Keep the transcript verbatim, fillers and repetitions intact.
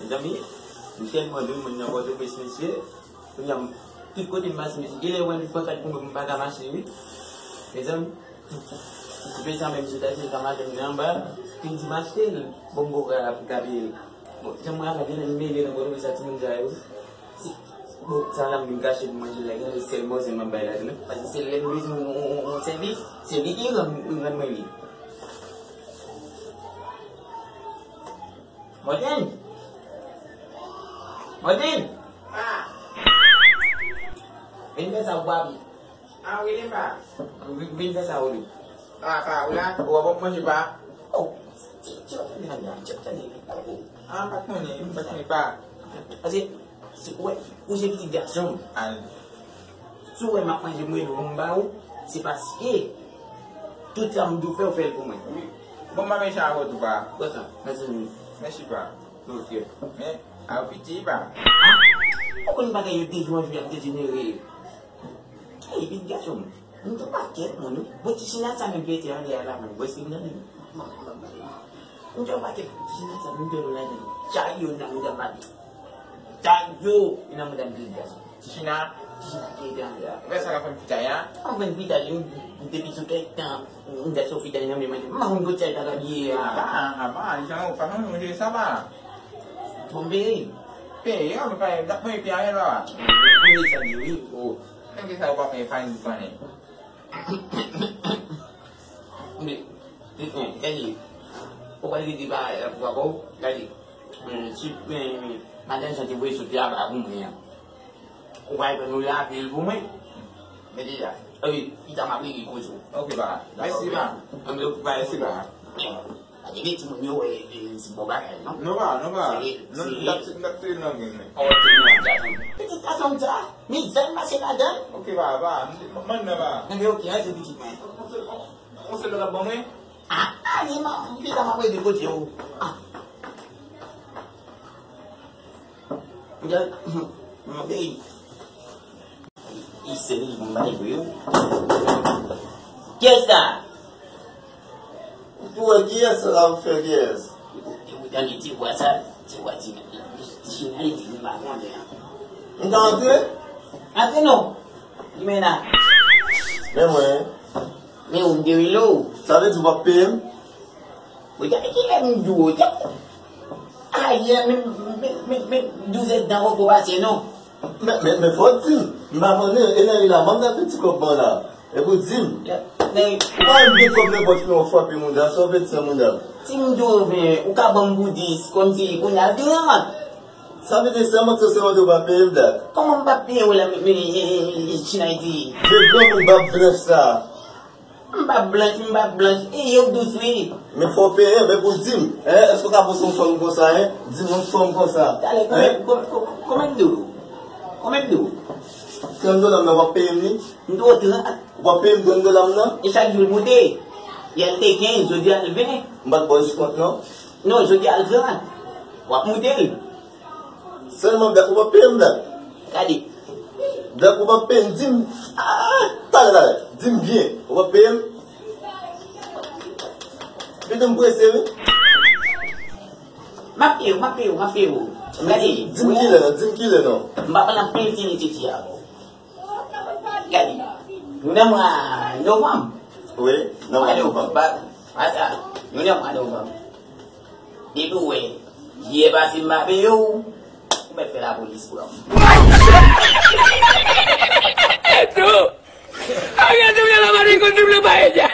Mezanmi, m tèlman dwe moun nan Pòtoprens, mesye. Kounye a, m, tout kote m pase, mesye, genlè wè m pran kat pou mwen, m pa ka mache, wi. Mezanmi, m peze sa menm sou taksi, sa madanm nan anba, li di m achte l. Bon, m poko ka peye l. Bon, jan m wè sa, genlè m mele nan Pòtoprens ak timoun sa yo. Si, bon, sa la m vin kache pou manje l la, genlè sèl bòzè m ap bay ladan l, paske se lè m bezwen yon, yon, yon, yon sèvis, se li ki rann, rann mwen li. Mòdèn! Mòdèn! Ah! Vin fè sa ou pa pi. Ah, wi, li pa. Vin, vin fè sa ou li. Ah, pa ou la? Ou ap manje pa? Oh, ti, ti, ti, ti, ti, ti, ti, ti, ah, m pa t konnen, m pa t konnen pa. Paske, si ou wè, ou se pitit gason. Al. Si w wè m ap manje, m rele w pou m ba ou, se paske tout sa m di w fè, w fè l pou mwen. Wi. Bon, m pa mechan avè w tou, pa. Pran sa, mèsi. Mèsi, pa. Ok. Men, a w piti, pa. Ah! Ou konn bagay yo dejanjwe ap dejenere. Ey, pitit gason m. M tou pakèt, moun, wi. Bon, ti china sa menm ki rete anlè a la, moun. Bon, si m nan men. M te yon pakèt ti china sa, m te yon ladan. Chay yo nan mouda m pa di. Chay yo nan mouda m, pitit gason. Ti china? Ti china ki rete anlè a. Ou wè sa k ap fè m fitay a? An fè m fitay, m, m depi sou kèk tan, m te sou fitay nan men mwen. M pa konn kot chay sa t ap ye a. Apa, apa, jan ou pa konn manje sa pa. Bon, m peye. Peye, an, m pa, dat mwen peye anyen la. Mwen sa di wi, o. Nèg sa yo pa peye fay ni pannen. Men, men, men, gade, ou pral rete pa, pa, pa, gade, men, si, men, men, madanm sa te voye soti aba pou mwen an. Ou pral ban nou lape l pou mwen. Men deja, epi, pita m ap regle koze w. Ok, pa. Mèsi, pa. Mèsi, pa. Gade timoun yo, e, e, se bon bagay, non? Non, pa, non, pa. Se, non, se, n ap, n ap fè nan gen, men. Oh, ok, non, gason. Pitit gason m sa, mizè m pase ladan. Ok, pa, pa, m, m, m, pa. Nan gen okenn, se pitit mwen. Ou se, ou se lòt ap ban mwen? Ah, ah, li, m, m, pita m ap regle koze w. Ah. Gade, mon pays. Li seri pou m bay pou yo. Kiyès sa? Ou tou wè kiyès sa la, ou fè kiyès? Ou tande ti vwa sa, ti vwa ti, ti china li di m pa konnen an. M ka antre? Antre non. Men la. Men mwen. Men ou m te rele w. Sa vle di w p ap peye m? Wi, gade kilè m di w, gade. Ayè, men, men, men, men, douz èdtan poko pase, non. Men, men, men fò w di m. M pa konnen, e nan ri la, m ap gade ti kòb mwen la. Epi w di m. Men, ou pa menm gen kòb nenpòt ki w frape mouda, sa w vle di sa mouda? Si m di w ven, ou ka ban m pou dis, kòmsi kounye a trant. Sa vle di sèlman, se sèlman w pa peye m dat. Kòman m pa peye w la, men, men, men, men, China di? Vye granmoun bab blanch sa. M pa blanch, m pa blanch. E yo dous wi. Men fò w peye, men pou di m, en, èske w ka pouse yon fanm konsa, en? Di m yon fanm konsa. Talè, konbyen, kon- kon- konbyen m dwe w? Konbyen m dwe w? Trant dola m nan, w ap peye m li? M dwe w trant. W ap peye m trant dola m nan? E chak jou l moute. Yè l te kenz, jodi a l ven. M pa t ba w diskont non? Non, jodi a l trant. W ap moute l. Sèlman dat ou p ap peye m dat. Gade. Dat ou p ap peye m, di m. Ah, talè, talè. Di m byen. Ou p ap peye m? Pito m prese wi. M ap peye w, m ap peye w, m ap peye w. Gade. Di m kilè non, di m kilè non. M pa pral ap peye ti nèg titi a. Gade, nou nan mwa novanm. Wi, nan mwa novanm. Ba, ba sa, nou nan mwa novanm. Depi w wè, jiyè pase m pa peye w, ou mèt fè lapolis pran m. Eto! Aryèl te vle la mari konn double paella.